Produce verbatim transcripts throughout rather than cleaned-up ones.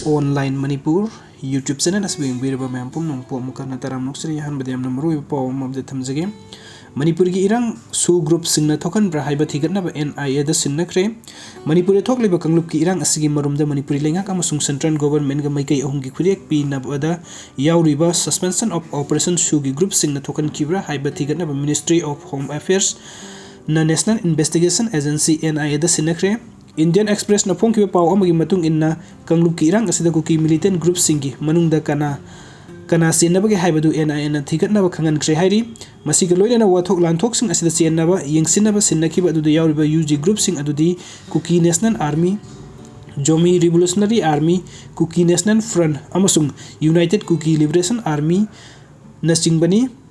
Online Manipur YouTube channel ꯑꯁꯤꯕꯨ ꯌꯦꯡꯕꯤꯔꯤꯕ ꯃꯌꯥꯝ ꯄꯨꯝꯅꯃꯛꯄꯨ ꯑꯃꯨꯛ ꯍꯟꯅ ꯇꯔꯥꯝꯅ ꯑꯣꯛꯆꯔꯤ꯫ ꯑꯍꯥꯟꯕꯗ ꯌꯥꯝꯅ ꯃꯔꯨꯑꯣꯏꯕ ꯄꯥꯎ ꯑꯃ update ꯊꯝꯖꯒꯦ꯫ ꯃꯅꯤꯄꯨꯔꯒꯤ ꯏꯔꯥꯡ SoO groupꯁꯤꯡꯅ ꯊꯣꯛꯍꯟꯕ꯭ꯔꯥ ꯍꯥꯏꯕ ꯊꯤꯒꯠꯅꯕ NIAꯗ ꯁꯤꯟꯅꯈ꯭ꯔꯦ꯫ ꯃꯅꯤꯄꯨꯔꯗ ꯊꯣꯛꯂꯤꯕ ꯀꯥꯡꯂꯨꯞꯀꯤ ꯏꯔꯥꯡ ꯑꯁꯤꯒꯤ ꯃꯔꯨꯝꯗ ꯃꯅꯤꯄꯨꯔꯤ ꯂꯩꯉꯥꯛ ꯑꯃꯁꯨꯡ central governmentꯒ ꯃꯥꯏꯀꯩ ꯑꯍꯨꯝꯒꯤ ꯈꯨꯠꯌꯦꯛ ꯄꯤꯅꯕꯗ ꯌꯥꯎꯔꯤꯕ suspension of operation SoOꯒꯤ groupꯁꯤꯡꯅ ꯊꯣꯛꯍꯟꯈꯤꯕ꯭ꯔꯥ ꯍꯥꯏꯕ ꯊꯤꯒꯠꯅꯕ Ministry of Home Affairsꯅ National Investigation Agency, NIAꯗ ꯁꯤꯟꯅꯈ꯭ꯔꯦ꯫ Indian Expressꯅ ꯐꯣꯡꯈꯤꯕ ꯄꯥꯎ ꯑꯃꯒꯤ ꯃꯇꯨꯡ ꯏꯟꯅ, ꯀꯥꯡꯂꯨꯞꯀꯤ ꯏꯔꯥꯡ ꯑꯁꯤꯗ ꯀꯨꯀꯤ militant groupꯁꯤꯡꯒꯤ ꯃꯅꯨꯡꯗ ꯀꯅꯥ ꯀꯅꯥ ꯆꯦꯟꯅꯕꯒꯦ ꯍꯥꯏꯕꯗꯨ NIAꯅ ꯊꯤꯒꯠꯅꯕ ꯈꯪꯍꯟꯈ꯭ꯔꯦ ꯍꯥꯏꯔꯤ꯫ ꯃꯁꯤꯒ ꯂꯣꯏꯅꯅ ꯋꯥꯊꯣꯛ ꯂꯥꯟꯊꯣꯛꯁꯤꯡ ꯑꯁꯤꯗ ꯆꯦꯟꯅꯕ ꯌꯦꯡꯁꯤꯟꯅꯕ ꯁꯤꯟꯅꯈꯤꯕ ꯑꯗꯨꯗ ꯌꯥꯎꯔꯤꯕ UG groupꯁꯤꯡ ꯑꯗꯨꯗꯤ Kuki National Army, Zomi Revolutionary Army, Kuki National Front ꯑꯃꯁꯨꯡ United Kuki Liberation Armyꯅꯆꯤꯡꯕꯅꯤ꯫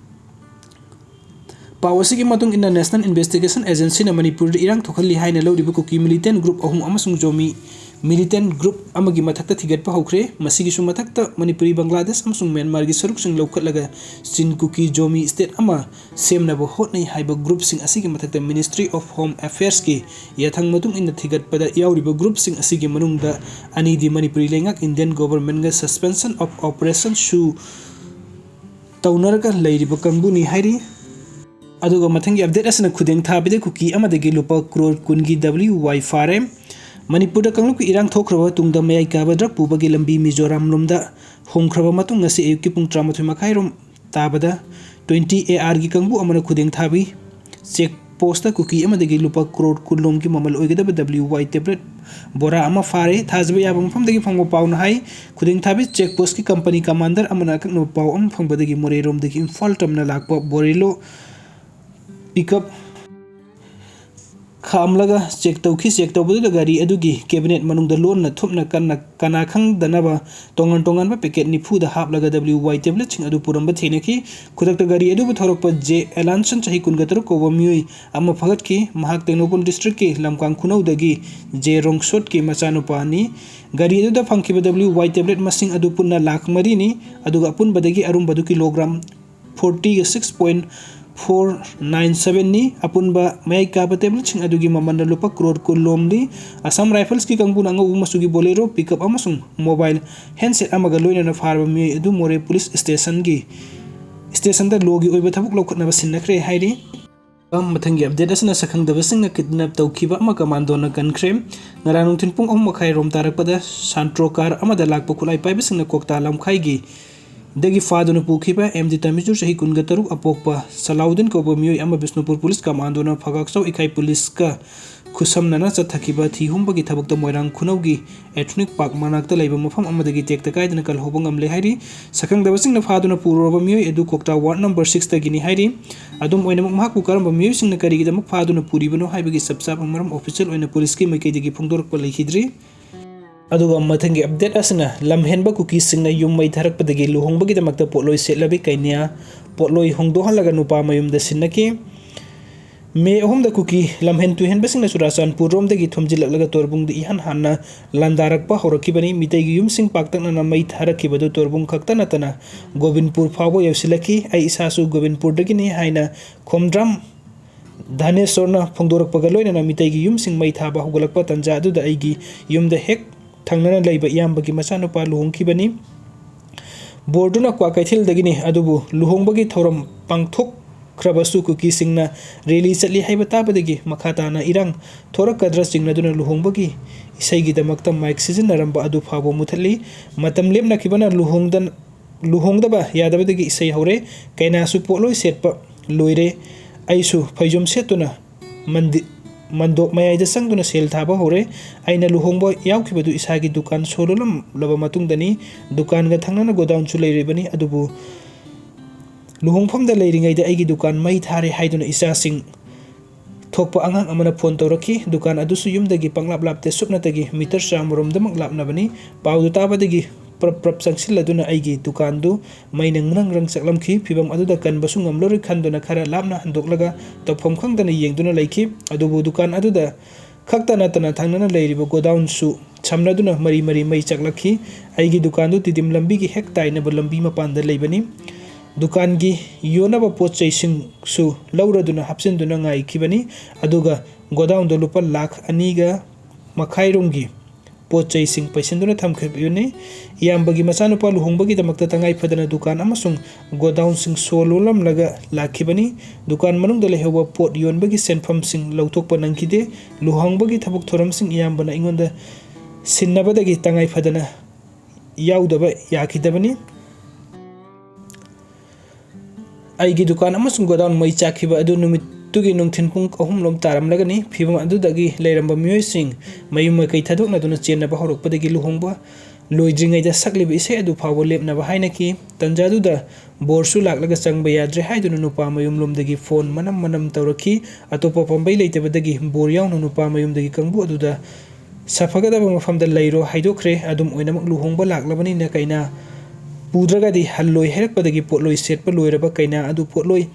ꯄꯥꯎ ꯑꯁꯤꯒꯤ ꯃꯇꯨꯡ ꯏꯟꯅ, National Investigation Agencyꯅ ꯃꯅꯤꯄꯨꯔꯗ ꯏꯔꯥꯡ ꯊꯣꯛꯍꯜꯂꯤ ꯍꯥꯏꯅ ꯂꯧꯔꯤꯕ ꯀꯨꯀꯤ militant group ꯑꯍꯨꯝ ꯑꯃꯁꯨꯡ ꯖꯣꯃꯤ militant group ꯑꯃꯒꯤ ꯃꯊꯛꯇ ꯊꯤꯒꯠꯄ ꯍꯧꯈ꯭ꯔꯦ꯫ ꯃꯁꯤꯒꯤꯁꯨ ꯃꯊꯛꯇ, ꯃꯅꯤꯄꯨꯔꯤ, ꯕꯪꯒ꯭ꯂꯥꯗꯦꯁ ꯑꯃꯁꯨꯡ ꯃ꯭ꯌꯥꯟꯃꯥꯔꯒꯤ ꯁꯔꯨꯛꯁꯤꯡ ꯂꯧꯈꯠꯂꯒ ꯆꯤꯟ ꯀꯨꯀꯤ ꯖꯣꯃꯤ state ꯑꯃ ꯁꯦꯝꯅꯕ ꯍꯣꯠꯅꯩ ꯍꯥꯏꯕ groupꯁꯤꯡ ꯑꯁꯤꯒꯤ ꯃꯊꯛꯇ Ministry of Home Affairsꯀꯤ ꯌꯥꯊꯪ ꯃꯇꯨꯡ ꯏꯟꯅ ꯊꯤꯒꯠꯄꯗ ꯌꯥꯎꯔꯤꯕ groupꯁꯤꯡ ꯑꯁꯤꯒꯤ ꯃꯅꯨꯡꯗ ꯑꯅꯤꯗꯤ ꯃꯅꯤꯄꯨꯔꯤ ꯂꯩꯉꯥꯛ Indian governmentꯒ suspension of operation SoO ꯇꯧꯅꯔꯒ ꯂꯩꯔꯤꯕ ꯀꯥꯡꯕꯨꯅꯤ ꯍꯥꯏꯔꯤ꯫ ꯑꯗꯨꯒ ꯃꯊꯪꯒꯤ update ꯑꯁꯤꯅ ꯈꯨꯗꯦꯡ ꯊꯥꯕꯤꯗ ꯀꯨꯀꯤ ꯑꯃꯗꯒꯤ ꯂꯨꯄꯥ ꯀ꯭ꯔꯣꯔ ꯀꯨꯟꯒꯤ WY ꯐꯥꯔꯦ꯫ ꯃꯅꯤꯄꯨꯔꯗ ꯀꯥꯡꯂꯨꯞꯀꯤ ꯏꯔꯥꯡ ꯊꯣꯛꯈ꯭ꯔꯕ ꯇꯨꯡꯗ ꯃꯌꯥꯏ ꯀꯥꯕ drug ꯄꯨꯕꯒꯤ ꯂꯝꯕꯤ ꯃꯤꯖꯣꯔꯥꯝ ꯂꯣꯝꯗ ꯍꯣꯡꯈ꯭ꯔꯕ ꯃꯇꯨꯡ, ꯉꯁꯤ ꯑꯌꯨꯛꯀꯤ ꯄꯨꯡ ꯇꯔꯥꯃꯥꯊꯣꯏ ꯃꯈꯥꯏꯔꯣꯝ ꯇꯥꯕꯗ twenty ARꯒꯤ ꯀꯥꯡꯕꯨ ꯑꯃꯅ ꯈꯨꯗꯦꯡ ꯊꯥꯕꯤ check postꯇ ꯀꯨꯀꯤ ꯑꯃꯗꯒꯤ ꯂꯨꯄꯥ ꯀ꯭ꯔꯣꯔ ꯀꯨꯟ ꯂꯣꯝꯒꯤ ꯃꯃꯜ ꯑꯣꯏꯒꯗꯕ WY tablet ꯕꯣꯔꯥ ꯑꯃ ꯐꯥꯔꯦ꯫ ꯊꯥꯖꯕ ꯌꯥꯕ ꯃꯐꯝꯗꯒꯤ ꯐꯪꯕ ꯄꯥꯎꯅ ꯍꯥꯏ, ꯈꯨꯗꯦꯡ ꯊꯥꯕꯤ check postꯀꯤ company commander ꯑꯃꯅ ꯑꯀꯛꯅꯕ ꯄꯥꯎ ꯑꯃ ꯐꯪꯕꯗꯒꯤ ꯃꯣꯔꯦꯔꯣꯝꯗꯒꯤ ꯏꯝꯐꯥꯜ ꯇꯝꯅ ꯂꯥꯛꯄ Bolero pickup ꯈꯥꯝꯂꯒ check ꯇꯧꯈꯤ꯫ Check ꯇꯧꯕꯗꯨꯗ ꯒꯥꯔꯤ ꯑꯗꯨꯒꯤ cabinet ꯃꯅꯨꯡꯗ ꯂꯣꯟꯅ ꯊꯨꯞꯅ ꯀꯟꯅ ꯀꯅꯥ ꯈꯪꯗꯅꯕ ꯇꯣꯉꯥꯟ ꯇꯣꯉꯥꯟꯕ packet ꯅꯤꯐꯨꯗ ꯍꯥꯞꯂꯒ WY tabletꯁꯤꯡ ꯑꯗꯨ ꯄꯨꯔꯝꯕ ꯊꯦꯡꯅꯈꯤ꯫ ꯈꯨꯗꯛꯇ ꯒꯥꯔꯤ ꯑꯗꯨꯕꯨ ꯊꯧꯔꯛꯄ J ꯑꯦꯂꯥꯟꯁꯟ, ꯆꯍꯤ ꯀꯨꯟꯒ ꯇꯔꯨꯛ ꯀꯧꯕ ꯃꯤꯑꯣꯏ ꯑꯃ ꯐꯒꯠꯈꯤ꯫ ꯃꯍꯥꯛ ꯇꯦꯡꯅꯧꯄꯜ districtꯀꯤ ꯂꯝꯀꯥꯡ ꯈꯨꯅꯧꯗꯒꯤ J ꯔꯣꯡꯁꯣꯠꯀꯤ ꯃꯆꯥꯅꯨꯄꯥꯅꯤ꯫ ꯒꯥꯔꯤ ꯑꯗꯨꯗ ꯐꯪꯈꯤꯕ WY tablet ꯃꯁꯤꯡ ꯑꯗꯨ ꯄꯨꯟꯅ ꯂꯥꯈ ꯃꯔꯤꯅꯤ, ꯑꯗꯨꯒ ꯑꯄꯨꯟꯕꯗꯒꯤ ꯑꯔꯨꯝꯕꯗꯨ ꯀꯤꯂꯣꯒ꯭ꯔꯥꯝ fortyꯒ six point ꯐꯣꯔ ꯅꯥꯏꯟ ꯁꯕꯦꯟꯅꯤ꯫ ꯑꯄꯨꯟꯕ ꯃꯌꯥꯏ ꯀꯥꯕ ꯇꯦꯕ꯭ꯂꯦꯠꯁꯤꯡ ꯑꯗꯨꯒꯤ ꯃꯃꯜꯅ ꯂꯨꯄꯥ ꯀ꯭ꯔꯣꯔ ꯀꯨꯟ ꯂꯣꯝꯂꯤ꯫ ꯑꯁꯥꯝ ꯔꯥꯏꯐꯜꯁꯀꯤ ꯀꯥꯡꯕꯨꯅ ꯑꯉꯧꯕ ꯃꯆꯨꯒꯤ ꯕꯣꯂꯦꯔꯣ, ꯄꯤꯛꯑꯞ ꯑꯃꯁꯨꯡ ꯃꯣꯕꯥꯏꯜ ꯍꯦꯟꯁꯦꯠ ꯑꯃꯒ ꯂꯣꯏꯅꯅ ꯐꯥꯔꯕ ꯃꯤꯑꯣꯏ ꯑꯗꯨ ꯃꯣꯔꯦ ꯄꯨꯂꯤꯁ ꯁ꯭ꯇꯦꯁꯟꯒꯤ, ꯁ꯭ꯇꯦꯁꯟꯗ ꯂꯣꯒꯤ ꯑꯣꯏꯕ ꯊꯕꯛ ꯂꯧꯈꯠꯅꯕ ꯁꯤꯟꯅꯈ꯭ꯔꯦ ꯍꯥꯏꯔꯤ꯫ ꯃꯊꯪꯒꯤ ꯑꯞꯗꯦꯠ ꯑꯁꯤꯅ ꯁꯛꯈꯪꯗꯕꯁꯤꯡꯅ ꯀꯤꯗꯅꯦꯞ ꯇꯧꯈꯤꯕ ꯑꯃ ꯀꯃꯥꯟꯗꯣꯅ ꯀꯟꯈ꯭ꯔꯦ꯫ ꯉꯔꯥꯡ ꯅꯨꯡꯊꯤꯜ ꯄꯨꯡ ꯑꯍꯨꯝ ꯃꯈꯥꯏ ꯔꯣꯝ ꯇꯥꯔꯛꯄꯗ ꯁꯥꯟꯇ꯭ꯔꯣ ꯀꯥꯔ ꯑꯃꯗ ꯂꯥꯛꯄ ꯈꯨꯠꯂꯥꯏ ꯄꯥꯏꯕꯁꯤꯡꯅ ꯀ꯭ꯋꯥꯛꯇꯥ ꯂꯝꯈꯥꯏꯒꯤ ꯗꯒꯤ ꯐꯥꯗꯨꯅ ꯄꯨꯈꯤꯕ ꯑꯦꯝ ꯗꯤ ꯇꯝꯕꯤꯖꯨ, ꯆꯍꯤ ꯀꯨꯟꯒ ꯇꯔꯨꯛ, ꯑꯄꯣꯛꯄ ꯁꯂꯥꯎꯗꯤꯟ ꯀꯧꯕ ꯃꯤꯑꯣꯏ ꯑꯃ ꯕꯤꯁꯅꯨꯄꯨꯔ ꯄꯨꯂꯤꯁ ꯀꯃꯥꯟꯗꯣꯅ ꯐꯒꯥꯛꯆꯥꯎ ꯏꯀꯥꯏ ꯄꯨꯂꯤꯁꯀ ꯈꯨꯠꯁꯝꯅꯅ ꯆꯠꯊꯈꯤꯕ ꯊꯤ ꯍꯨꯝꯕꯒꯤ ꯊꯕꯛꯇ ꯃꯣꯏꯔꯥꯡ ꯈꯨꯅꯧꯒꯤ ꯑꯦꯊꯅꯤꯛ ꯄꯥꯔꯛ ꯃꯅꯥꯛꯇ ꯂꯩꯕ ꯃꯐꯝ ꯑꯃꯗꯒꯤ ꯇꯦꯛꯇ ꯀꯥꯏꯗꯅ ꯀꯜꯍꯧꯕ ꯉꯝꯂꯦ ꯍꯥꯏꯔꯤ꯫ ꯁꯛꯈꯪꯗꯕꯁꯤꯡꯅ ꯐꯥꯗꯨꯅ ꯄꯨꯔꯨꯔꯕ ꯃꯤꯑꯣꯏ ꯑꯗꯨ ꯀ꯭ꯋꯥꯛꯇꯥ ꯋꯥꯔꯗ ꯅꯝꯕꯔ ꯁꯤꯛꯁꯇꯒꯤꯅꯤ ꯍꯥꯏꯔꯤ꯫ ꯑꯗꯨꯝ ꯑꯣꯏꯅꯃꯛ, ꯃꯍꯥꯛꯄꯨ ꯀꯔꯝꯕ ꯃꯤꯑꯣꯏꯁꯤꯡꯅ ꯀꯔꯤꯒꯤꯗꯃꯛ ꯐꯥꯗꯨꯅ ꯄꯨꯔꯤꯕꯅꯣ ꯍꯥꯏꯕꯒꯤ ꯆꯞ ꯆꯥꯕ ꯃꯔꯝ ꯑꯣꯐꯤꯁꯤꯌꯦꯜ ꯑꯣꯏꯅ ꯄꯨꯂꯤꯁꯀꯤ ꯃꯥꯏꯀꯩꯗꯒꯤ ꯐꯣꯡꯗꯣꯔꯛꯄ ꯂꯩꯈꯤꯗ꯭ꯔꯤ꯫ ꯑꯗꯨꯒ ꯃꯊꯪꯒꯤ ꯑꯞꯗꯦꯠ ꯑꯁꯤꯅ ꯂꯝꯍꯦꯟꯕ ꯀꯨꯀꯤꯁꯤꯡꯅ ꯌꯨꯝ ꯃꯩ ꯊꯥꯔꯛꯄꯗꯒꯤ ꯂꯨꯍꯣꯡꯕꯒꯤꯗꯃꯛꯇ ꯄꯣꯠꯂꯣꯏ ꯁꯦꯠꯂꯕꯤ ꯀꯩꯅ꯭ꯌꯥ ꯄꯣꯠꯂꯣꯏ ꯍꯣꯡꯗꯣꯛꯍꯜꯂꯒ ꯅꯨꯄꯥ ꯃꯌꯨꯝꯗ ꯁꯤꯟꯅꯈꯤ꯫ ꯃꯦ ꯑꯍꯨꯝꯗ ꯀꯨꯀꯤ ꯂꯝꯍꯦꯟ ꯇꯨꯍꯦꯟꯕꯁꯤꯡꯅ ꯆꯨꯔꯥꯆꯥꯟꯄꯨꯔ ꯔꯣꯝꯗꯒꯤ ꯊꯣꯝꯖꯤꯜꯂꯛꯂꯒ ꯇꯣꯔꯕꯨꯡꯗ ꯏꯍꯥꯟ ꯍꯥꯟꯅ ꯂꯥꯟꯗꯥꯔꯛꯄ ꯍꯧꯔꯛꯈꯤꯕꯅꯤ꯫ ꯃꯤꯇꯩꯒꯤ ꯌꯨꯝꯁꯤꯡ ꯄꯥꯛꯇꯛꯅꯅ ꯃꯩ ꯊꯥꯔꯛꯈꯤꯕꯗꯨ ꯇꯣꯔꯕꯨꯡ ꯈꯛꯇ ꯅꯠꯇꯅ ꯒꯣꯕꯤꯟꯄꯨꯔ ꯐꯥꯎꯕ ꯌꯧꯁꯤꯜꯂꯛꯈꯤ꯫ ꯑꯩ ꯏꯁꯥꯁꯨ ꯒꯣꯕꯤꯟꯄꯨꯔꯗꯒꯤꯅꯤ ꯍꯥꯏꯅ ꯈꯣꯝꯗ꯭ꯔꯥꯝ ꯙꯅꯦꯁꯣꯔꯅ ꯐꯣꯡꯗꯣꯔꯛꯄꯒ ꯂꯣꯏꯅꯅ ꯃꯤꯇꯩꯒꯤ ꯌꯨꯝꯁꯤꯡ ꯃꯩ ꯊꯥꯕ ꯍꯧꯒꯠꯂꯛꯄ ꯇꯥꯟꯖꯥ ꯑꯗꯨꯗ ꯑꯩꯒꯤ ꯌꯨꯝꯗ ꯍꯦꯛ ꯊꯪꯅꯅ ꯂꯩꯕ ꯏꯌꯥꯝꯕꯒꯤ ꯃꯆꯥꯅꯨꯄꯥ ꯂꯨꯍꯣꯡꯈꯤꯕꯅꯤ꯫ ꯕꯣꯔꯗꯨꯅ ꯀ꯭ꯋꯥꯀꯩꯊꯦꯜꯗꯒꯤꯅꯤ, ꯑꯗꯨꯕꯨ ꯂꯨꯍꯣꯡꯕꯒꯤ ꯊꯧꯔꯝ ꯄꯥꯡꯊꯣꯛꯈ꯭ꯔꯕꯁꯨ ꯀꯨꯀꯤꯁꯤꯡꯅ ꯔꯦꯂꯤ ꯆꯠꯂꯤ ꯍꯥꯏꯕ ꯇꯥꯕꯗꯒꯤ ꯃꯈꯥ ꯇꯥꯅ ꯏꯔꯥꯡ ꯊꯣꯔꯛꯀꯗ꯭ꯔꯥ ꯆꯤꯡꯅꯗꯨꯅ ꯂꯨꯍꯣꯡꯕꯒꯤ ꯏꯁꯩꯒꯤꯗꯃꯛꯇ ꯃꯥꯏꯛ ꯁꯤꯖꯤꯟꯅꯔꯝꯕ ꯑꯗꯨ ꯐꯥꯎꯕ ꯃꯨꯊꯠꯂꯤ꯫ ꯃꯇꯝ ꯂꯦꯞꯅꯈꯤꯕꯅ ꯂꯨꯍꯣꯡꯗ-, ꯂꯨꯍꯣꯡꯗꯕ ꯌꯥꯗꯕꯗꯒꯤ ꯏꯁꯩ ꯍꯧꯔꯦ꯫ ꯀꯩꯅꯥꯁꯨ ꯄꯣꯠꯂꯣꯏ ꯁꯦꯠꯄ ꯂꯣꯏꯔꯦ꯫ ꯑꯩꯁꯨ ꯐꯩꯖꯣꯝ ꯁꯦꯠꯇꯨꯅ ꯃꯟꯗꯤ-, ꯃꯟꯗꯣꯞ ꯃꯌꯥꯏꯗ ꯆꯪꯗꯨꯅ ꯁꯦꯜ ꯊꯥꯕ ꯍꯧꯔꯦ꯫ ꯑꯩꯅ ꯂꯨꯍꯣꯡꯕ ꯌꯥꯎꯈꯤꯕꯗꯨ ꯏꯁꯥꯒꯤ ꯗꯨꯀꯥꯟ ꯁꯣ ꯂꯣꯜꯂꯝꯂꯕ ꯃꯇꯨꯡꯗꯅꯤ꯫ ꯗꯨꯀꯥꯟꯒ ꯊꯪꯅꯅ ꯒꯣꯗꯥꯎꯟꯁꯨ ꯂꯩꯔꯤꯕꯅꯤ, ꯑꯗꯨꯕꯨ ꯂꯨꯍꯣꯡꯐꯝꯗ ꯂꯩꯔꯤꯉꯩꯗ ꯑꯩꯒꯤ ꯗꯨꯀꯥꯟ ꯃꯩ ꯊꯥꯔꯦ ꯍꯥꯏꯗꯨꯅ ꯏꯆꯥꯁꯤꯡ ꯊꯣꯛꯄ ꯑꯉꯥꯡ ꯑꯃꯅ ꯐꯣꯟ ꯇꯧꯔꯛꯈꯤ꯫ ꯗꯨꯀꯥꯟ ꯑꯗꯨꯁꯨ ꯌꯨꯝꯗꯒꯤ ꯄꯪꯂꯥꯞ ꯂꯥꯞꯇꯦ, ꯁꯨꯞꯅꯇꯒꯤ ꯃꯤꯇꯔ ꯆꯥꯝꯃꯔꯣꯝꯗꯃꯛ ꯂꯥꯞꯅꯕꯅꯤ꯫ ꯄꯥꯎꯗꯨ ꯇꯥꯕꯗꯒꯤ ꯄ꯭ꯔꯞ ꯄ꯭ꯔꯞ ꯆꯪꯁꯤꯜꯂꯗꯨꯅ ꯑꯩꯒꯤ ꯗꯨꯀꯥꯟꯗꯨ ꯃꯩꯅ ꯉ꯭ꯔꯪ ꯉ꯭ꯔꯪ ꯆꯥꯛꯂꯝꯈꯤ꯫ ꯐꯤꯚꯝ ꯑꯗꯨꯗ ꯀꯟꯕꯁꯨ ꯉꯝꯂꯔꯣꯏ ꯈꯟꯗꯨꯅ ꯈꯔ ꯂꯥꯞꯅ ꯍꯟꯗꯣꯛꯂꯒ ꯇꯧꯐꯝ ꯈꯪꯗꯅ ꯌꯦꯡꯗꯨꯅ ꯂꯩꯈꯤ꯫ ꯑꯗꯨꯕꯨ ꯗꯨꯀꯥꯟ ꯑꯗꯨꯗ ꯈꯛꯇ ꯅꯠꯇꯅ ꯊꯪꯅꯅ ꯂꯩꯔꯤꯕ ꯒꯣꯗꯥꯎꯟꯁꯨ ꯁꯝꯅꯗꯨꯅ ꯃꯔꯤ ꯃꯔꯤ ꯃꯩ ꯆꯥꯛꯂꯛꯈꯤ꯫ ꯑꯩꯒꯤ ꯗꯨꯀꯥꯟꯗꯨ ꯇꯤꯗꯤꯝ ꯂꯝꯕꯤꯒꯤ ꯍꯦꯛ ꯇꯥꯏꯅꯕ ꯂꯝꯕꯤ ꯃꯄꯥꯟꯗ ꯂꯩꯕꯅꯤ꯫ ꯗꯨꯀꯥꯟꯒꯤ ꯌꯣꯟꯅꯕ ꯄꯣꯠ ꯆꯩꯁꯤꯡꯁꯨ ꯂꯧꯔꯗꯨꯅ ꯍꯥꯞꯆꯤꯟꯗꯨꯅ ꯉꯥꯏꯈꯤꯕꯅꯤ꯫ ꯑꯗꯨꯒ ꯒꯣꯗꯥꯎꯟꯗ ꯂꯨꯄꯥ ꯂꯥꯈ ꯑꯅꯤꯒ ꯃꯈꯥꯏꯔꯣꯝꯒꯤ ꯄꯣꯠ ꯆꯩꯁꯤꯡ ꯄꯩꯁꯤꯟꯗꯨꯅ ꯊꯝꯈꯤꯕꯅꯤ꯫ ꯏꯌꯥꯝꯕꯒꯤ ꯃꯆꯥꯅꯨꯄꯥ ꯂꯨꯍꯣꯡꯕꯒꯤꯗꯃꯛꯇ ꯇꯉꯥꯏ ꯐꯗꯅ ꯗꯨꯀꯥꯟ ꯑꯃꯁꯨꯡ ꯒꯣꯗꯥꯎꯟꯁꯤꯡ ꯁꯣ ꯂꯣꯜꯂꯝꯂꯒ ꯂꯥꯛꯈꯤꯕꯅꯤ꯫ ꯗꯨꯀꯥꯟ ꯃꯅꯨꯡꯗ ꯂꯩꯍꯧꯕ ꯄꯣꯠ ꯌꯣꯟꯕꯒꯤ ꯁꯦꯟꯐꯝꯁꯤꯡ ꯂꯧꯊꯣꯛꯄ ꯅꯪꯈꯤꯗꯦ꯫ ꯂꯨꯍꯣꯡꯕꯒꯤ ꯊꯕꯛ ꯊꯧꯔꯝꯁꯤꯡ ꯏꯌꯥꯝꯕꯅ ꯑꯩꯉꯣꯟꯗ ꯁꯤꯟꯅꯕꯗꯒꯤ ꯇꯉꯥꯏ ꯐꯗꯅ ꯌꯥꯎꯗꯕ ꯌꯥꯈꯤꯗꯕꯅꯤ꯫ ꯑꯩꯒꯤ ꯗꯨꯀꯥꯟ ꯑꯃꯁꯨꯡ ꯒꯣꯗꯥꯎꯟ ꯃꯩ ꯆꯥꯛꯈꯤꯕ ꯑꯗꯨ ꯅꯨꯃꯤꯠꯇꯨꯒꯤ ꯅꯨꯡꯊꯤꯜ ꯄꯨꯡ ꯑꯍꯨꯝ ꯂꯣꯝ ꯇꯥꯔꯝꯂꯒꯅꯤ꯫ ꯐꯤꯚꯝ ꯑꯗꯨꯗꯒꯤ ꯂꯩꯔꯝꯕ ꯃꯤꯑꯣꯏꯁꯤꯡ ꯃꯌꯨꯝ ꯃꯀꯩ ꯊꯥꯗꯣꯛꯅꯗꯨꯅ ꯆꯦꯟꯅꯕ ꯍꯧꯔꯛꯄꯗꯒꯤ ꯂꯨꯍꯣꯡꯕ ꯂꯣꯏꯗ꯭ꯔꯤꯉꯩꯗ ꯁꯛꯂꯤꯕ ꯏꯁꯩ ꯑꯗꯨ ꯐꯥꯎꯕ ꯂꯦꯞꯅꯕ ꯍꯥꯏꯅꯈꯤ꯫ ꯇꯟꯖꯥꯗꯨꯗ ꯕꯣꯔꯁꯨ ꯂꯥꯛꯂꯒ ꯆꯪꯕ ꯌꯥꯗ꯭ꯔꯦ ꯍꯥꯏꯗꯨꯅ ꯅꯨꯄꯥ ꯃꯌꯨꯝꯂꯣꯝꯗꯒꯤ ꯐꯣꯟ ꯃꯅꯝ ꯃꯅꯝ ꯇꯧꯔꯛꯈꯤ꯫ ꯑꯇꯣꯞꯄ ꯄꯥꯝꯕꯩ ꯂꯩꯇꯕꯗꯒꯤ ꯕꯣꯔ ꯌꯥꯎꯅ ꯅꯨꯄꯥ ꯃꯌꯨꯝꯗꯒꯤ ꯀꯥꯡꯕꯨ ꯑꯗꯨꯗ ꯁꯥꯐꯒꯗꯕ ꯃꯐꯝꯗ ꯂꯩꯔꯣ ꯍꯥꯏꯗꯣꯛꯈ꯭ꯔꯦ꯫ ꯑꯗꯨꯝ ꯑꯣꯏꯅꯃꯛ ꯂꯨꯍꯣꯡꯕ ꯂꯥꯛꯂꯕꯅꯤꯅ ꯀꯩꯅꯥ ꯄꯨꯗ꯭ꯔꯒꯗꯤ ꯍꯜꯂꯣꯏ ꯍꯥꯏꯔꯛꯄꯗꯒꯤ ꯄꯣꯠꯂꯣꯏ ꯁꯦꯠꯄ ꯂꯣꯏꯔꯕ ꯀꯩꯅꯥ ꯑꯗꯨ ꯄꯣꯠꯂꯣꯏ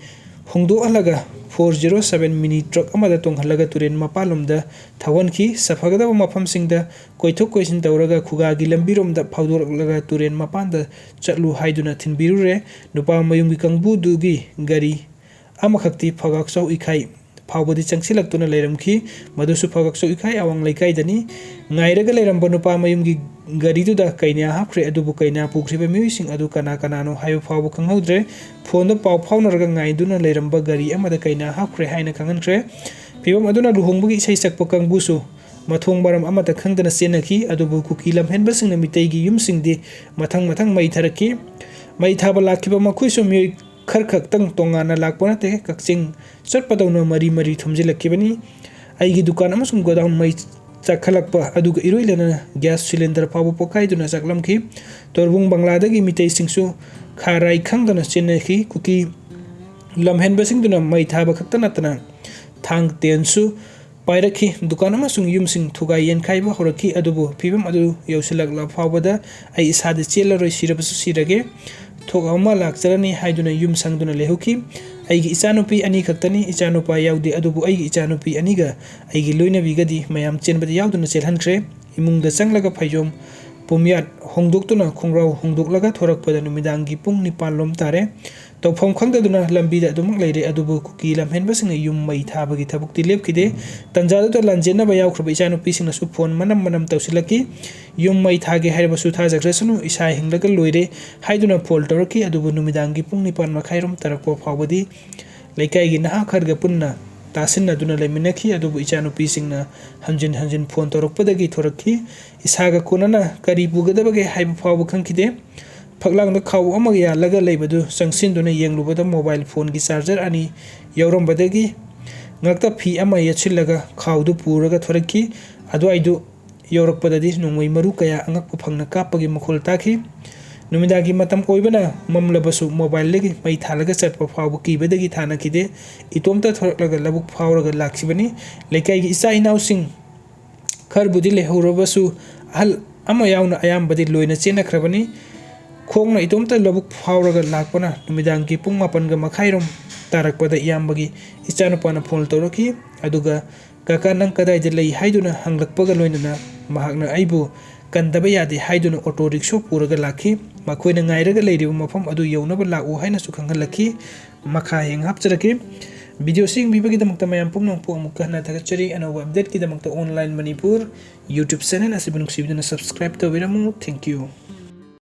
ꯍꯣꯡꯗꯣꯛꯍꯜꯂꯒ four zero seven mini truck ꯑꯃꯗ ꯇꯣꯡꯍꯜꯂꯒ ꯇꯨꯔꯦꯟ ꯃꯄꯥꯟꯂꯣꯝꯗ ꯊꯧꯍꯟꯈꯤ꯫ ꯁꯥꯐꯒꯗꯕ ꯃꯐꯝꯁꯤꯡꯗ ꯀꯣꯏꯊꯣꯛ ꯀꯣꯏꯁꯤꯟ ꯇꯧꯔꯒ ꯈꯨꯒꯥꯒꯤ ꯂꯝꯕꯤꯔꯣꯝꯗ ꯐꯥꯎꯗꯣꯔꯛꯂꯒ ꯇꯨꯔꯦꯟ ꯃꯄꯥꯟꯗ ꯆꯠꯂꯨ ꯍꯥꯏꯗꯨꯅ ꯊꯤꯟꯕꯤꯔꯨꯔꯦ꯫ ꯅꯨꯄꯥ ꯃꯌꯨꯝꯒꯤ ꯀꯥꯡꯕꯨꯗꯨꯒꯤ ꯒꯥꯔꯤ ꯑꯃꯈꯛꯇꯤ ꯐꯥꯎꯒꯥꯛꯆꯧ ꯏꯈꯥꯏ ꯐꯥꯎꯕꯗꯤ ꯆꯪꯁꯤꯜꯂꯛꯇꯨꯅ ꯂꯩꯔꯝꯈꯤ꯫ ꯃꯗꯨꯁꯨ ꯐꯥꯎꯒꯥꯛꯆꯧ ꯏꯈꯥꯏ ꯑꯋꯥꯡ ꯂꯩꯀꯥꯏꯗꯅꯤ꯫ ꯉꯥꯏꯔꯒ ꯂꯩꯔꯝꯕ ꯅꯨꯄꯥ ꯃꯌꯨꯝꯒꯤ ꯒꯥꯔꯤꯗꯨꯗ ꯀꯩꯅꯥ ꯍꯥꯞꯈ꯭ꯔꯦ, ꯑꯗꯨꯕꯨ ꯀꯩꯅꯥ ꯄꯨꯈ꯭ꯔꯤꯕ ꯃꯤꯑꯣꯏꯁꯤꯡ ꯑꯗꯨ ꯀꯅꯥ ꯀꯅꯥꯅꯣ ꯍꯥꯏꯕ ꯐꯥꯎꯕ ꯈꯪꯍꯧꯗ꯭ꯔꯦ꯫ ꯐꯣꯟꯗ ꯄꯥꯎ ꯐꯥꯎꯅꯔꯒ ꯉꯥꯏꯗꯨꯅ ꯂꯩꯔꯝꯕ ꯒꯥꯔꯤ ꯑꯃꯗ ꯀꯩꯅꯥ ꯍꯥꯞꯈ꯭ꯔꯦ ꯍꯥꯏꯅ ꯈꯪꯍꯟꯈ꯭ꯔꯦ꯫ ꯐꯤꯚꯝ ꯑꯗꯨꯅ ꯂꯨꯍꯣꯡꯕꯒꯤ ꯏꯁꯩ ꯁꯛꯄ ꯀꯥꯡꯕꯨꯁꯨ ꯃꯊꯣꯡ ꯃꯔꯝ ꯑꯃꯠꯇ ꯈꯪꯗꯅ ꯆꯦꯟꯅꯈꯤ꯫ ꯑꯗꯨꯕꯨ ꯀꯨꯀꯤ ꯂꯝꯍꯦꯟꯕꯁꯤꯡꯅ ꯃꯤꯇꯩꯒꯤ ꯌꯨꯝꯁꯤꯡꯗꯤ ꯃꯊꯪ ꯃꯊꯪ ꯃꯩ ꯊꯥꯔꯛꯈꯤ꯫ ꯃꯩ ꯊꯥꯕ ꯂꯥꯛꯈꯤꯕ ꯃꯈꯣꯏꯁꯨ ꯃꯤꯑꯣꯏ ꯈꯔ ꯈꯛꯇꯪ ꯇꯣꯉꯥꯟꯅ ꯂꯥꯛꯄ ꯅꯠꯇꯦ, ꯀꯛꯆꯤꯡ ꯆꯠꯄꯗꯧꯅ ꯃꯔꯤ ꯃꯔꯤ ꯊꯨꯝꯖꯤꯜꯂꯛꯈꯤꯕꯅꯤ꯫ ꯑꯩꯒꯤ ꯗꯨꯀꯥꯟ ꯑꯃꯁꯨꯡ ꯒꯣꯗꯥꯎꯟ ꯃꯩ ꯆꯥꯛꯈꯠꯂꯛꯄ ꯑꯗꯨꯒ ꯏꯔꯣꯏ ꯂꯣꯏꯅꯅ ꯒ꯭ꯌꯥꯁ ꯁꯤꯂꯤꯟꯗꯔ ꯐꯥꯎꯕ ꯄꯣꯈꯥꯏꯗꯨꯅ ꯆꯥꯛꯂꯝꯈꯤ꯫ ꯇꯣꯔꯕꯨꯡ ꯕꯪꯂꯥꯗꯒꯤ ꯃꯤꯇꯩꯁꯤꯡꯁꯨ ꯈꯥꯔꯥꯏ ꯈꯪꯗꯅ ꯆꯦꯟꯅꯈꯤ꯫ ꯀꯨꯀꯤ ꯂꯝꯍꯦꯟꯕꯁꯤꯡꯗꯨꯅ ꯃꯩ ꯊꯥꯕ ꯈꯛꯇ ꯅꯠꯇꯅ ꯊꯥꯡ ꯇꯦꯟꯁꯨ ꯄꯥꯏꯔꯛꯈꯤ꯫ ꯗꯨꯀꯥꯟ ꯑꯃꯁꯨꯡ ꯌꯨꯝꯁꯤꯡ ꯊꯨꯒꯥꯏ ꯌꯦꯟꯈꯥꯏꯕ ꯍꯧꯔꯛꯈꯤ꯫ ꯑꯗꯨꯕꯨ ꯐꯤꯕꯝ ꯑꯗꯨ ꯌꯧꯁꯤꯜꯂꯛꯂ ꯐꯥꯎꯕꯗ ꯑꯩ ꯏꯁꯥꯗꯤ ꯆꯦꯜꯂꯔꯣꯏ, ꯁꯤꯔꯕꯁꯨ ꯁꯤꯔꯒꯦ, ꯊꯣꯛ ꯑꯃ ꯂꯥꯛꯆꯔꯅꯤ ꯍꯥꯏꯗꯨꯅ ꯌꯨꯝ ꯁꯪꯗꯨꯅ ꯂꯩꯍꯧꯈꯤ꯫ ꯑꯩꯒꯤ ꯏꯆꯥꯅꯨꯄꯤ ꯑꯅꯤ ꯈꯛꯇꯅꯤ꯫ ꯏꯆꯥꯅꯨꯄꯥ ꯌꯥꯎꯗꯦ, ꯑꯗꯨꯕꯨ ꯑꯩꯒꯤ ꯏꯆꯥꯅꯨꯄꯤ ꯑꯅꯤꯒ ꯑꯩꯒꯤ ꯂꯣꯏꯅꯕꯤꯒꯗꯤ ꯃꯌꯥꯝ ꯆꯦꯟꯕꯗ ꯌꯥꯎꯗꯨꯅ ꯆꯦꯜꯍꯟꯈ꯭ꯔꯦ꯫ ꯏꯃꯨꯡꯗ ꯆꯪꯂꯒ ꯐꯩꯖꯣꯝ ꯄꯨꯝꯌꯥꯠ ꯍꯣꯡꯗꯣꯛꯇꯨꯅ ꯈꯣꯡꯒ꯭ꯔꯥꯎ ꯍꯣꯡꯗꯣꯛꯂꯒ ꯊꯣꯔꯛꯄꯗ ꯅꯨꯃꯤꯗꯥꯡꯒꯤ ꯄꯨꯡ ꯅꯤꯄꯥꯟ ꯂꯣꯝ ꯇꯥꯔꯦ꯫ ꯇꯧꯐꯝ ꯈꯪꯗꯗꯨꯅ ꯂꯝꯕꯤꯗ ꯑꯗꯨꯃꯛ ꯂꯩꯔꯦ꯫ ꯑꯗꯨꯕꯨ ꯀꯨꯀꯤ ꯂꯝꯍꯦꯟꯕꯁꯤꯡꯅ ꯌꯨꯝ ꯃꯩ ꯊꯥꯕꯒꯤ ꯊꯕꯛꯇꯤ ꯂꯦꯞꯈꯤꯗꯦ꯫ ꯇꯟꯖꯥꯗꯨꯗ ꯂꯥꯟꯖꯦꯟꯅꯕ ꯌꯥꯎꯈ꯭ꯔꯕ ꯏꯆꯥꯅꯨꯄꯤꯁꯤꯡꯅꯁꯨ ꯐꯣꯟ ꯃꯅꯝ ꯃꯅꯝ ꯇꯧꯁꯤꯜꯂꯛꯈꯤ꯫ "ꯌꯨꯝ ꯃꯩ ꯊꯥꯒꯦ ꯍꯥꯏꯔꯕꯁꯨ ꯊꯥꯖꯈ꯭ꯔꯁꯅꯨ, ꯏꯁꯥ ꯍꯤꯡꯂꯒ ꯂꯣꯏꯔꯦ" ꯍꯥꯏꯗꯨꯅ ꯐꯣꯟ ꯇꯧꯔꯛꯈꯤ꯫ ꯑꯗꯨꯕꯨ ꯅꯨꯃꯤꯗꯥꯡꯒꯤ ꯄꯨꯡ ꯅꯤꯄꯥꯟ ꯃꯈꯥꯏꯔꯣꯝ ꯇꯥꯔꯛꯄ ꯐꯥꯎꯕꯗꯤ ꯂꯩꯀꯥꯏꯒꯤ ꯅꯍꯥ ꯈꯔꯒ ꯄꯨꯟꯅ ꯇꯥꯁꯤꯟꯅꯗꯨꯅ ꯂꯩꯃꯤꯟꯅꯈꯤ꯫ ꯑꯗꯨꯕꯨ ꯏꯆꯥꯅꯨꯄꯤꯁꯤꯡꯅ ꯍꯟꯖꯤꯟ ꯍꯟꯖꯤꯟ ꯐꯣꯟ ꯇꯧꯔꯛꯄꯗꯒꯤ ꯊꯣꯔꯛꯈꯤ꯫ ꯏꯁꯥꯒ ꯀꯣꯟꯅꯅ ꯀꯔꯤ ꯄꯨꯒꯗꯕꯒꯦ ꯍꯥꯏꯕ ꯐꯥꯎꯕ ꯈꯪꯈꯤꯗꯦ꯫ ꯐꯛꯂꯥꯡꯗ ꯈꯥꯎ ꯑꯃ ꯌꯥꯜꯂꯒ ꯂꯩꯕꯗꯨ ꯆꯪꯁꯤꯟꯗꯨꯅ ꯌꯦꯡꯂꯨꯕꯗ ꯃꯣꯕꯥꯏꯜ ꯐꯣꯟꯒꯤ ꯆꯥꯔꯖꯔ ꯑꯅꯤ ꯌꯥꯎꯔꯝꯕꯗꯒꯤ ꯉꯛꯇ ꯐꯤ ꯑꯃ ꯌꯦꯠꯁꯤꯜꯂꯒ ꯈꯥꯎꯗꯨ ꯄꯨꯔꯒ ꯊꯣꯔꯛꯈꯤ꯫ ꯑꯗꯨꯋꯥꯏꯗꯨ ꯌꯧꯔꯛꯄꯗꯗꯤ ꯅꯣꯡꯃꯩ ꯃꯔꯨ ꯀꯌꯥ ꯑꯉꯛꯄ ꯐꯪꯅ ꯀꯥꯞꯄꯒꯤ ꯃꯈꯣꯜ ꯇꯥꯈꯤ꯫ ꯅꯨꯃꯤꯗꯥꯡꯒꯤ ꯃꯇꯝ ꯑꯣꯏꯕꯅ ꯃꯝꯂꯕꯁꯨ ꯃꯣꯕꯥꯏꯜꯗꯒꯤ ꯃꯩ ꯊꯥꯜꯂꯒ ꯆꯠꯄ ꯐꯥꯎꯕ ꯀꯤꯕꯗꯒꯤ ꯊꯥꯅꯈꯤꯗꯦ꯫ ꯏꯇꯣꯝꯇ ꯊꯣꯔꯛꯂꯒ ꯂꯧꯕꯨꯛ ꯐꯥꯎꯔꯒ ꯂꯥꯛꯈꯤꯕꯅꯤ꯫ ꯂꯩꯀꯥꯏꯒꯤ ꯏꯆꯥ ꯏꯅꯥꯎꯁꯤꯡ ꯈꯔꯕꯨꯗꯤ ꯂꯩꯍꯧꯔꯕꯁꯨ, ꯑꯍꯜ ꯑꯃ ꯌꯥꯎꯅ ꯑꯌꯥꯝꯕꯗꯤ ꯂꯣꯏꯅ ꯆꯦꯟꯅꯈ꯭ꯔꯕꯅꯤ꯫ ꯈꯣꯡꯅ ꯏꯇꯣꯝꯇ ꯂꯧꯕꯨꯛ ꯐꯥꯎꯔꯒ ꯂꯥꯛꯄꯅ ꯅꯨꯃꯤꯗꯥꯡꯒꯤ ꯄꯨꯡ ꯃꯥꯄꯟꯒ ꯃꯈꯥꯏꯔꯣꯝ ꯇꯥꯔꯛꯄꯗ ꯏꯌꯥꯝꯕꯒꯤ ꯏꯆꯥꯅꯨꯄꯥꯅ ꯐꯣꯟ ꯇꯧꯔꯛꯈꯤ꯫ ꯑꯗꯨꯒ "ꯀꯀꯥ, ꯅꯪ ꯀꯗꯥꯏꯗ ꯂꯩ?" ꯍꯥꯏꯗꯨꯅ ꯍꯪꯂꯛꯄꯒ ꯂꯣꯏꯅꯅ ꯃꯍꯥꯛꯅ ꯑꯩꯕꯨ ꯀꯟꯗꯕ ꯌꯥꯗꯦ ꯍꯥꯏꯗꯨꯅ ꯑꯣꯇꯣ ꯔꯤꯛꯁꯣ ꯄꯨꯔꯒ ꯂꯥꯛꯈꯤ꯫ ꯃꯈꯣꯏꯅ ꯉꯥꯏꯔꯒ ꯂꯩꯔꯤꯕ ꯃꯐꯝ ꯑꯗꯨ ꯌꯧꯅꯕ ꯂꯥꯛꯎ ꯍꯥꯏꯅꯁꯨ ꯈꯪꯍꯜꯂꯛꯈꯤ꯫ ꯃꯈꯥ ꯍꯦꯟꯅ ꯍꯥꯞꯆꯔꯛꯀꯦ꯫ ꯚꯤꯗꯤꯑꯣꯁꯤ ꯌꯦꯡꯕꯤꯕꯒꯤꯗꯃꯛꯇ ꯃꯌꯥꯝ ꯄꯨꯝꯅꯃꯛꯄꯨ ꯑꯃꯨꯛꯀ ꯍꯟꯅ ꯊꯥꯒꯠꯆꯔꯤ꯫ ꯑꯅꯧꯕ ꯑꯞꯗꯦꯠꯀꯤꯗꯃꯛꯇ Online Manipur YouTube channel ꯑꯁꯤꯕꯨ ꯅꯨꯡꯁꯤꯕꯤꯗꯨꯅ subscribe ꯇꯧꯕꯤꯔꯝꯃꯨ꯫ Thank you꯫